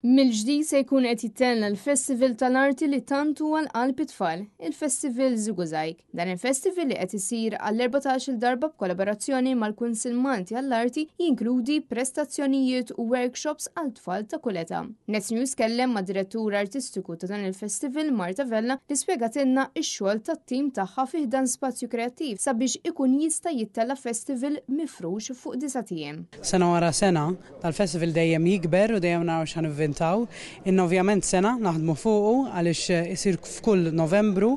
Mill-ġdid se jkun qed jittella l-Festival tal-Arti li tant huwa għal qalb it-tfal, il-Festival ŻiguŻajg. Dan il-festival li qed isir għall-14-il darba b'kollaborazzjoni mal-Kunsill Malti għall-Arti jinkludi prestazzjonijiet u workshops għal tfal ta' kull età. Net News kellem ma' direttur artistiku ta' dan il-festival Marta Vella li spjegatilna x-xogħol tat-tim tagħha fi ħdan Spazju Kreattiv sabiex ikun jista' jittella' festival mifrux fuq disat ijiem. Sena wara sena, Dal-festival dejjem jikber u dejjem naraw x'ħa nivvintaw. Ilna ovvjament sena naħdmu fuqu għaliex isir f'kull Novembru.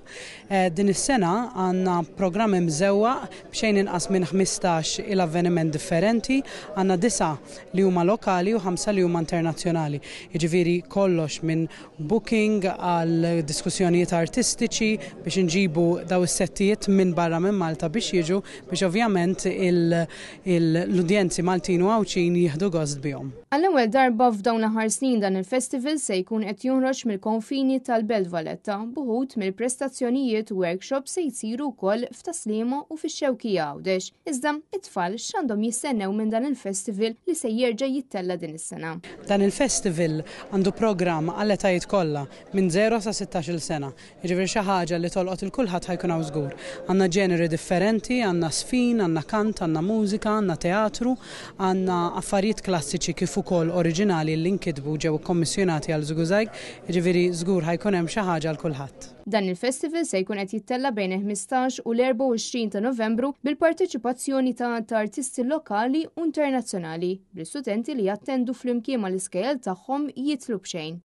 Din is-sena għandna programm imżewwaq b'xejn inqas minn 15 il-avveniment differenti. Għandna disgħa li huma lokali u ħamsa li huma internazzjonali. Jiġifieri kollox minn booking għal diskussjonijiet artistiċi biex inġibu daw is-settijiet minn barra minn Malta biex jiġu biex ovvjament l-udjenzi Maltin u Għawdxin jieħdu gost bihom. Għall-ewwel darba f'dawn l-aħħar snin dan il-festival se jkun qed joħroġ mill-konfini tal-Belt Valletta, b'uħud mill-prestazzjonijiet u workshops se jsiru wkoll f'Tas-Sliema u fix-Xewkija Għawdex. Iżda, it-tfal x'għandhom jistennew minn dan il-festival li se jerġa' jittella' din is-sena? Dan il-festival għandu programm għall-etajiet kollha, minn żero sa sittax-il sena. Jiġifieri xi ħaġa li tolqot 'il kulħadd ħa jkun hawn żgur. Għandna ġeneri differenti, għandna żfin, għandna kant, għandna mużika, għandna teatru, għandna affarijiet klassiċi kif ukoll oriġinali li nkitbu u ġew ikkommissjonati għal ŻiguŻajg, jiġifieri żgur ħa jkun hemm xi ħaġa għal kulħadd. Dan il-festival se jkun qed jittella' bejn il-15 u l-24 ta' Novembru bil-parteċipazzjoni ta' għadd ta' artisti lokali u internazzjonali, bl-istudenti li jattendu flimkien mal-iskejjel tagħhom jidħlu b'xejn.